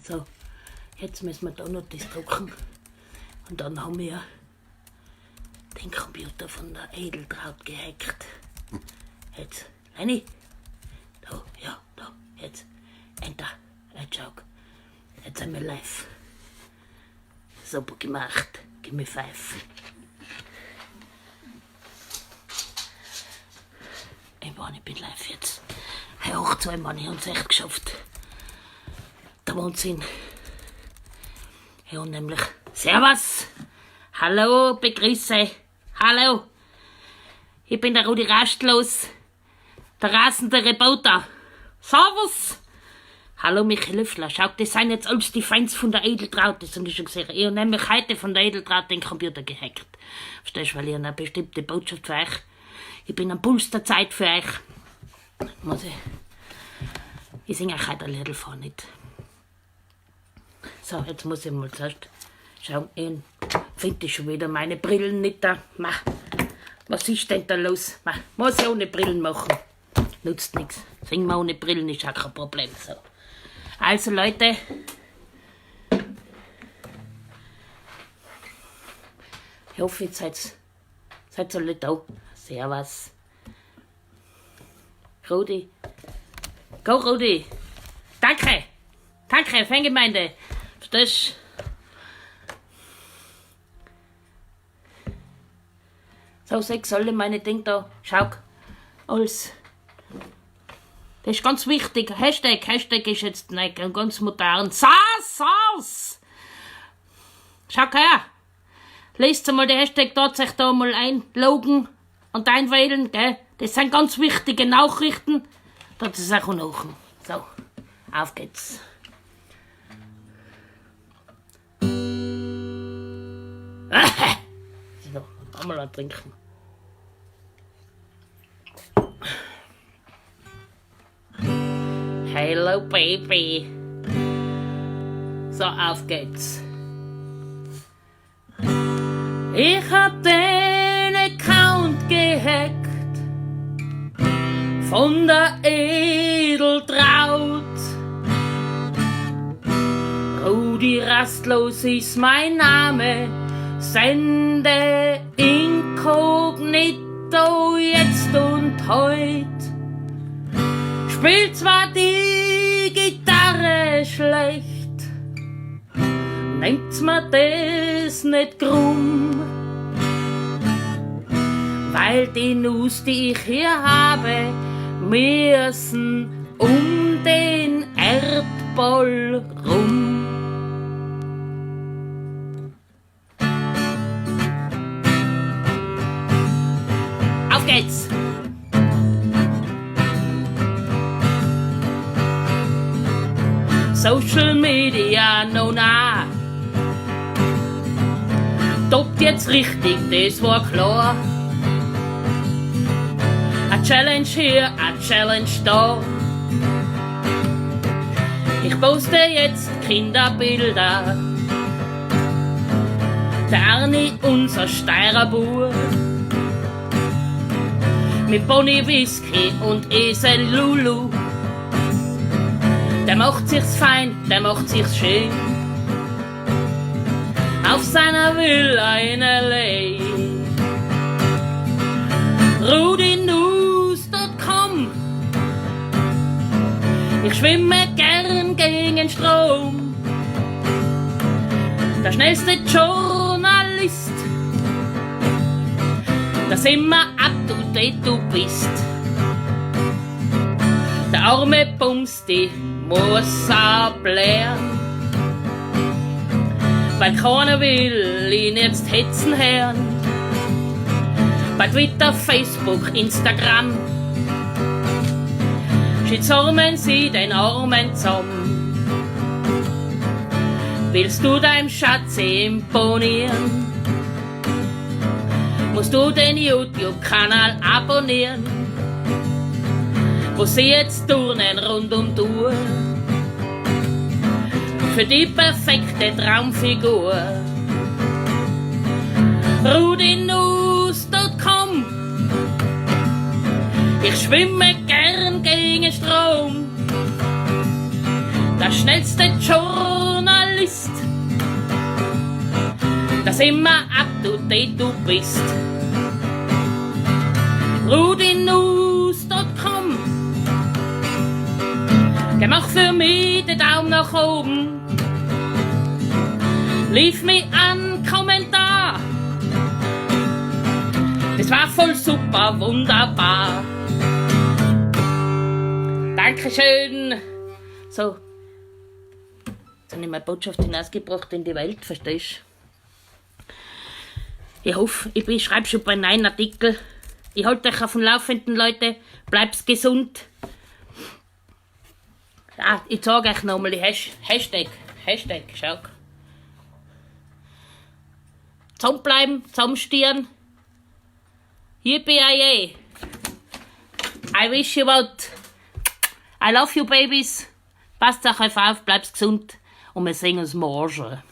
So, jetzt müssen wir da noch das drucken. Und dann haben wir den Computer von der Edeltraut gehackt. Jetzt, Lenny. Da, ja, da, jetzt. Enter. Jetzt schau. Jetzt sind wir live. Super gemacht. Gib mir five. Ich meine, ich bin live jetzt. Hey, 8 Mann, ich haben es echt geschafft. Der Wahnsinn. Ja, nämlich. Servus! Hallo, begrüße. Hallo. Ich bin der Rudi Rastlos, der rasende Reporter. Servus! Hallo Michael Löffler, schau, das sind jetzt alles die Fans von der Edeltraut, das haben die schon gesehen. Ich habe nämlich heute von der Edeltraut den Computer gehackt. Verstehst du, weil ich eine bestimmte Botschaft für euch. Ich bin am Puls der Zeit für euch. Muss ich. Ich singe euch heute ein Liedl vor, nicht? So, jetzt muss ich mal zuerst schauen. Ich finde schon wieder meine Brillen nicht da. Ma, was ist denn da los? Ma, muss ich ohne Brillen machen. Nutzt nichts. Singen wir ohne Brillen ist auch kein Problem. So. Also Leute, ich hoffe, ihr seid alle da. Servus. Rudi. Go, Rudi. Danke. Danke, Fangemeinde. Verstehst? So, sechs alle meine Dinge da. Schau. Alles. Das ist ganz wichtig. Hashtag, Hashtag ist jetzt neu, ganz modern. Sass, Sass. Schau her. Lest einmal den Hashtag dort, sich da mal einloggen und einwählen, gell? Das sind ganz wichtige Nachrichten. Das ist auch noch. So, auf geht's. So, einmal ein trinken. Hello, Baby. So, auf geht's. Ich hab den Account gehackt von der Edeltraut. Rudi Rastlos ist mein Name, sende inkognito jetzt und heut. Spielt zwar die Gitarre schlecht, nehmt's mir das nicht krumm, weil die News, die ich hier habe, müssen um den Erdball rum. Auf geht's! Social Media, no na. Tobt jetzt richtig, das war klar. A Challenge hier, a Challenge da. Ich poste jetzt Kinderbilder. Der Arni, unser Steirer Bub. Mit Pony Whisky und Esel Lulu. Der macht sich's fein, der macht sich's schön. Auf seiner Villa in L.A. RudiNews.com. Ich schwimme gern gegen den Strom. Der schnellste Journalist, dass immer up to date du bist. Der arme Bumsti muss ablehren, weil keiner will ihn jetzt hetzen hören. Bei Twitter, Facebook, Instagram shitstormen sie den Armen zusammen. Willst du deinem Schatz imponieren, musst du den YouTube-Kanal abonnieren, wo sie jetzt turnen rund um die Uhr für die perfekte Traumfigur. RudiNews.com. Ich schwimme gern gegen Strom. Der schnellste Journalist, List, dass immer up to date du bist. rudinews.com. Geh, mach für mich den Daumen nach oben. Leave me an Kommentar. Das war voll super, wunderbar. Dankeschön. So, jetzt habe ich meine Botschaft hinausgebracht in die Welt, verstehst? Ich hoffe, ich schreibe schon bei neuen Artikel. Ich halte euch auf dem Laufenden, Leute. Bleibt gesund. Ah, ich zeige euch nochmal die Hashtag. Hashtag, schau. Zusammenbleiben, zusammenstehen. Yippie. I wish you what. I love you, babies. Passt auf euch auf, bleibt gesund und wir sehen uns morgen.